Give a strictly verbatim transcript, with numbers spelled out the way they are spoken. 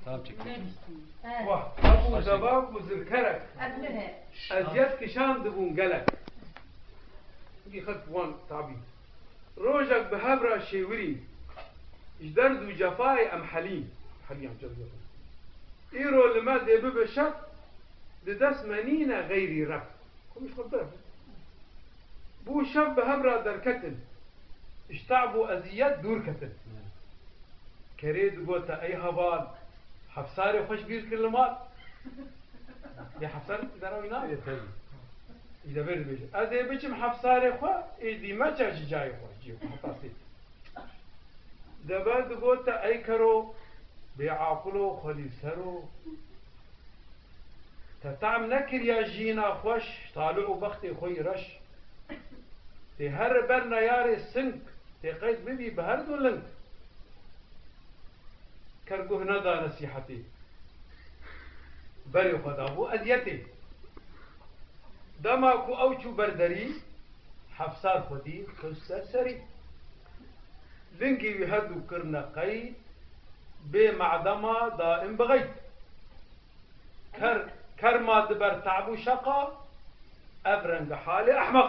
Tamam, çek. Wah, hebû debak û zirkerek. Eziyet kişandibûn gelek. Wî xelk wan tabî. Rojek bi hev re şêwirîn. Ji derd û cefayê em helîn. Helîyan cezbetî. Îro li me dê bibe şev, di dest me nîne xeyrî rev. Xwe ji xwe bire. Bû şev bi hev re derketin. Ji te'b û eziyet dûr ketin. Kerê digote, ey heval, Hefsarê xwe ji bîr kir li mal. Lê Hefsar dera wî nabe. Ê, tevî. Î de vê dibêje, ez ê biçim Hefsarê xwe, êdî meçe ji cayê xwe, ciyê xwe heta sê. Dever digote, ey kero, bêaqilo, xwelî sero. Te tam nekiriye jiyîna xweş, talih û bextê xwe yî reş. Tê here ber neyarê sing, tê qeyd bibî bi her du ling. Ker guh neda nesîhetê. Berê xwe dabû eziyetê. Dema ku ew çû ber derî, Hefsar xwedî xist ser serî. Lingê wî her du kirine qeyd, bê madema daim bi xeyd. Ker, ker ma diber te'b û şeqa, ev reng halê ehmeq.